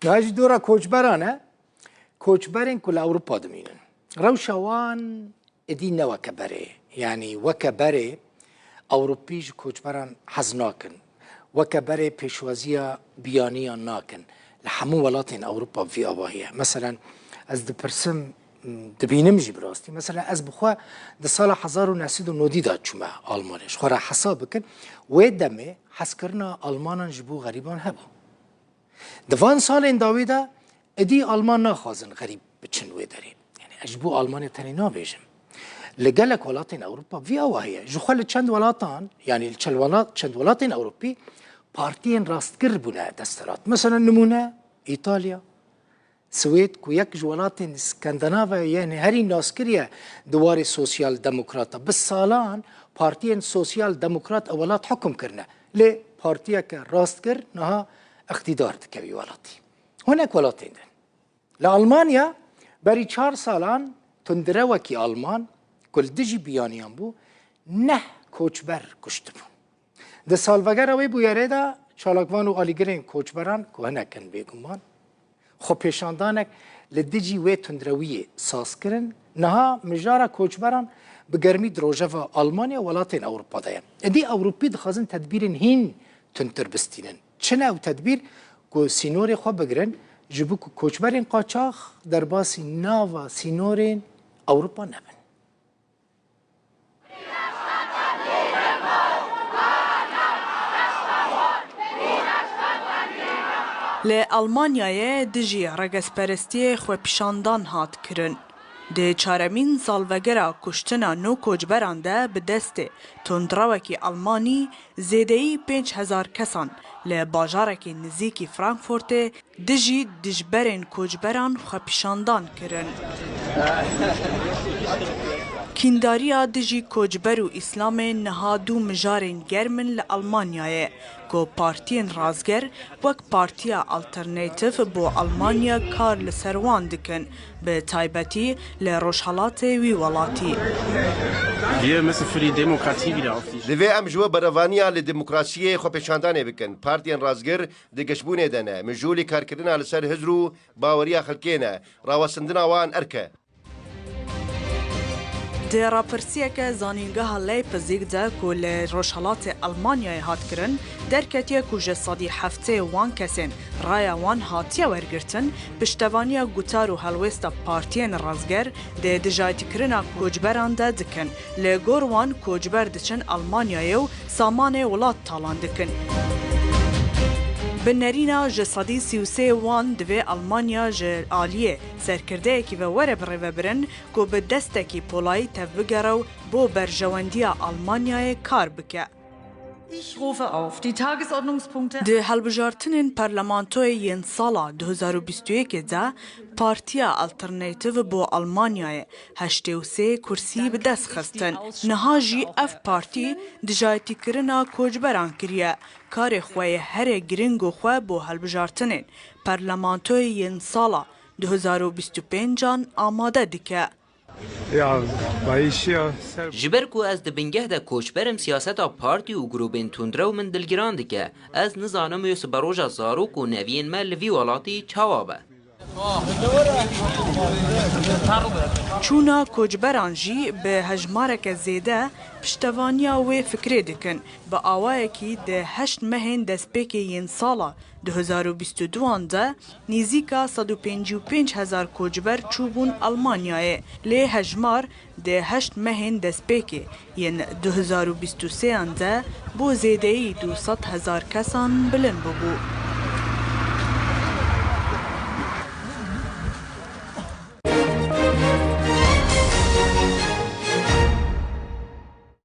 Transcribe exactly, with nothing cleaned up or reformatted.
Niha jî dora koçberan e. Koçberên ku li Ewropa dimînin. Rewşa wan êdî ne weke berê. Yanî weke berê Ewropî ji koçberan hez nakin. Weke berê pêşwaziya biyaniyan nakin. Li hemû welatên Ewropa vî avahî ye. Meselen ez dipirsim, dibînim jî bi rastî. Mesela ez bi xwe di sala hezar û neh sed û nodî de çûme Almanya. Ji xwe re hesab bikin. Wê demê hezkirina Almanan ji bo xerîban hebû. Di van salên dawî de êdî Alman naxwazin xerîb biçin wê derê. Yani ez ji bo Almanya tenê nabêjim. Li gelek welatên Ewropa vî awahî ye. Ji xwe li çend welatan, yani li çend welat, çend welatên Ewropî partiyên rastgir bûne desthilat. Mesela nimûne Îtalya, Swêd ku yek ji welatên Skandinav e, yani herî naskirî ye di warê sosyal demokrata. Bi salan partiyên sosyal demokrat e welat hukum kirine. Lê partiyeke rastgir niha iqtîdar dike wî welatî. Hinek welatên din. Li Almanya berî çar salan tundrewekî Alman ku li dijî biyaniyan bû, neh koçber kuştibû. Di salvegera wê bûyerê de çalakvan û alîgirên koçberan ku hinek in bêguman, xwepêşandanek li dijî wê tundrewiyê saz kirin. Niha mijara koçberan bi germî di rojeva Almanya û welatên Ewropa de ye. Êdî Ewropî dixwazin tedbîrên hîn tundtir bistînin. Çi ne ew tedbîr? Ku sînorê xwe bigirin, ji bo ku koçberên qaçax derbasî nava sînorên Ewropa nebin. Li Almanyayê dijî regezperestiyê xwepîşandan hat kirin. Di çaremîn salvegera kuştina nû koçberan de bi destê tundrewekî Almanî zêdeyî pênc hezar kesan li bajarekî nizîkî Frankfurtê dijî dijberên koçberan xwepîşandan kirin. Kîndariya dijî koçber û Îslamê niha du mijarên germ in li Almanyayê, ku partiyên rastger wek Partiya Alternatîf bo Almanya kar li ser wan dikin, bi taybetî li rojhelatê wî welatî. Wir müssen für die Demokratie wieder auf die Divê em ji we berevaniya li demokrasiyê xwepêşandanê bikin. Partiyên rastgir di giştbûnê de ne. Mijûlî karkirina li ser hizr û baweriya xelkê ne. Rawestindina wan erk e. Di rapirsiyeke Zanîngeha Leipzig de ku li rojhelatê Almanyayê hat kirin, derketiye ku ji sedî heftê wan kesên raya wan hatiye wergirtin, piştevaniya gutar û helwêsta partiyên rastger di dijaytîkirina koçberan de dikin. Li gor wan koçber diçin Almanyayê û samanê welat talan dikin. Bi nerîna ji sedî sî û sê wan divê Almanya ji aliyê serkirdeyekî ve were birêvebirin ku bi destekî polayî tevbigere û bo berjewendiya Almanyayê kar bike. Ich rufe auf die Tagesordnungspunkte. Di hilbijartinên parlamentoyê yên sala du hezar û bîst û yekê de Partiya Alternatîf bo Almanyayê heştê û sê kursî bi dest xistin. Niha jî ev partî dijayetîkirina koçberan kiriye. Karê xwe yê herê giring û xwe bo hilbijartinên parlamentoyê yên sala du hezar û bîst û pênc an amade dike. Ya, bayîşiya ser Ji ber ku ez di bingeh de koçber im, siyaseta partî û grûbên tundrew min dilgiran dike. Ez nizanim wê siberoja zarok û neviyên me li vî welatî çawa be. Çûna koçberan jî bi hejmareke zêde piştevaniya wê fikrê dikin. Bi awayekî di heşt mehên destpêkê yên sala du hezar û bîst û duan de nîzîka sed û pêncî û pênc hezar koçber çûbûn Almanyayê, lê hejmar di heşt mehên destpêkê yên du hezar û bîst û sêyan de bo zêdeyî du sed hezar kesan bilind bûbû.